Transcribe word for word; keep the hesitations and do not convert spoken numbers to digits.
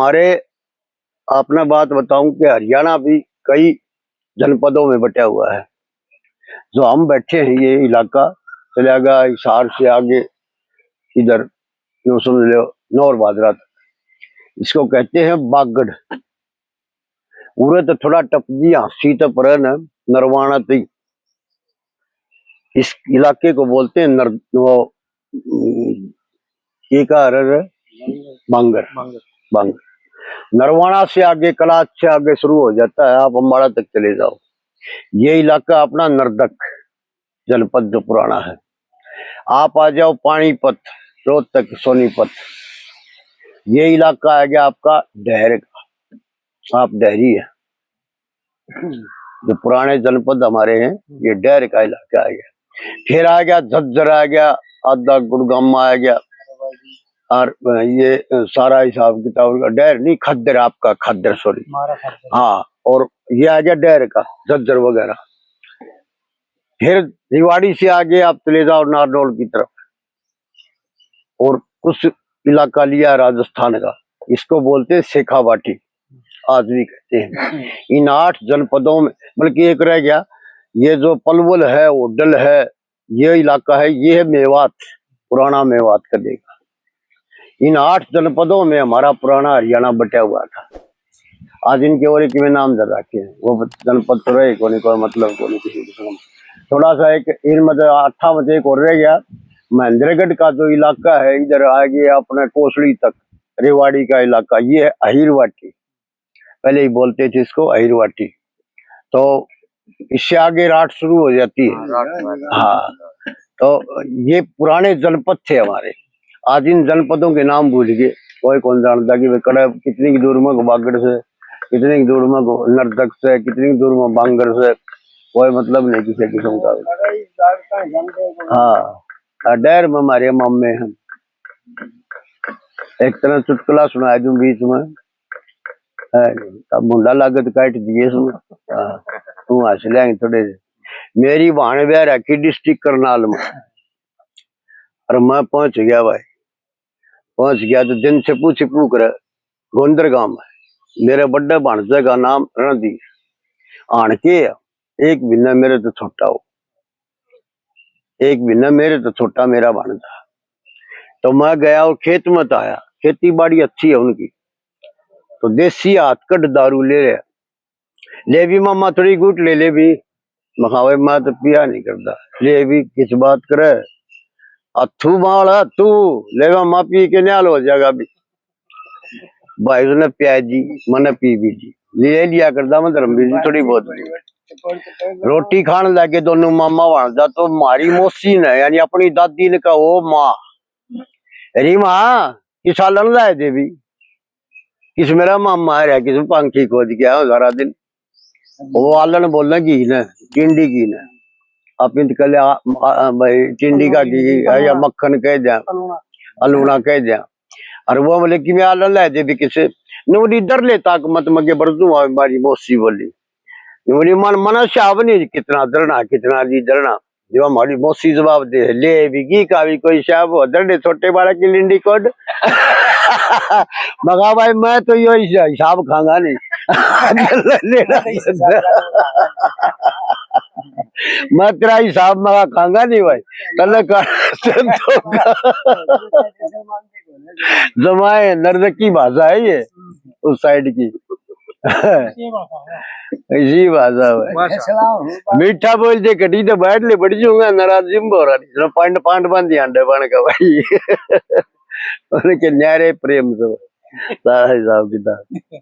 हमारे, आपने बात बताऊं कि हरियाणा भी कई जनपदों में बटा हुआ है। जो हम बैठे हैं, ये इलाका चला गया हिसार से आगे, इधर यूं समझ लो नौर बाजरा तक, इसको कहते हैं बागड़। उरे तो थोड़ा टप दी हाँसी तो परे न, नरवाणा तई। इस इलाके को बोलते हैं नर, वो, उम, ये का हर है? बांगर। बांगर। बांगर। नरवाणा से आगे, कलाच से आगे शुरू हो जाता है, आप अम्बाड़ा तक चले जाओ। ये इलाका अपना नर्दक जनपद जो पुराना है, आप आ जाओ पानीपत, रोहतक, सोनीपत, ये इलाका आ गया आपका डहर का, आप डहरी है। जो पुराने जनपद हमारे हैं, ये डहर का इलाका आ गया। फिर आ गया झज्जर, आ गया आधा गुड़गामा, आ गया, और ये सारा हिसाब किताब का डहर नहीं, खद्दर, आपका खद्दर, सॉरी। हाँ, और ये आ गया डहर का झज्जर वगैरह। फिर रिवाड़ी से आगे आप चले जाओ नारनौल की तरफ, और कुछ इलाका लिया राजस्थान का, इसको बोलते हैं शेखावाटी, आज भी कहते हैं। इन आठ जनपदों में, बल्कि एक रह गया, ये जो पलवल है, होडल है, ये इलाका है, ये है मेवात, पुराना मेवात का देगा। इन आठ जनपदों में हमारा पुराना हरियाणा बटा हुआ था। आज इनके और एक में नाम धर रखे हैं, वो जनपद तो रहे कोनी, कोई मतलब कोनी किसी किस्म का। थोड़ा सा एक इनमें तो आठा में तो एक और रह गया, महेंद्रगढ़ का जो इलाका है, इधर आ गया अपने कोसली तक, रेवाड़ी का इलाका, ये है अहिरवाटी, पहले ही बोलते थे इसको अहिरवाटी। तो इससे आगे राठ शुरू हो जाती है। हाँ, राठ में। हाँ, तो ये पुराने जनपद थे हमारे, आज इन जनपदों के नाम भूल गए। कोई कौन जानता कि वे कड़े, कितनी की दूर में को बागड़ से, कितनी की दूर में को नर्दक से, कितनी की दूर में बांगर से, कोई मतलब नहीं किसी किस्म का। हाँ, आ डहर में हमारे मामे हैं। एक तरह चुटकुला सुना दूं बीच में, है, तब मुंडा लागत काट दिए इसमें। हाँ, तू हंस लेंगे थोड़े। मेरी भाण ब्याह रखी डिस्ट्रिक्ट करनाल में, और मैं पहुंच गया भाई। पहुंच गया तो दिन छिपू छिपू कर गोंदर गांव में। मेरे बड़े भाणजे का नाम रणधीर। आण के एक महीना मेरे तो छोटा हो, एक महीना मेरे तो छोटा मेरा भाणजा। तो मैं गया और खेत में तो आया, खेती बाड़ी अच्छी है उनकी, तो देसी हाथ कट दारू ले रहा। ले भी मामा, थोड़ी घूट ले, ले भी। मखावे, मैं तो पिया नहीं करता। ले भी किस बात करे, अथू माल है तू, ले मामा, पी के न्याल हो जाएगा अभी। भाई उसने प्याज दी, मैंने पी भी दी, ले लिया करदा मैं धर्मवीर जी थोड़ी बहुत भी। रोटी खान लगे दोनों मामा भाणजा, तो मारी मौसी ने, यानी अपनी दादी ने कहा, "ओ माँ, अरे माँ, किस आलन लाए देवी, किस मेरा मामा आ रहा, किस पांखी खोद गया हो सारा दिन।" वो आलन बोलना घी ने, टिंडी घी ने। आप इन कल आ, आ, आ, भाई, टिंडी का घी है या मक्खन कह दिया, अलूना कह दिया। और वो बोले कि मैं आलन लाए देवी किसे, नूरी दर ले ताक मत मगे बरदू, आ, मारी मौसी बोली। नूरी मन मना शाब नहीं, कितना दरना, कितना ली दरना। जो हमारी मौसी जवाब दे, ले भी घी का भी कोई शाब हो, दरने छोटे बालक की लिंडी कोड। मगा भाई, मैं तो यो हिसा-, हिसाब खांगा नहीं। मैं तेरा हिसाब मगा खांगा नहीं भाई। तले का जमाए नर्दकी भाषा है ये, उस साइड की। इसी भाषा है। मीठा बोल दे कटी तो बैठ ले, बड़ी जाऊंगा नाराज जिम बोरा नहीं, जरा पांड पांड बांधी आंडे बन के भाई। उनके न्यारे प्रेम से सारा हिसाब किताब।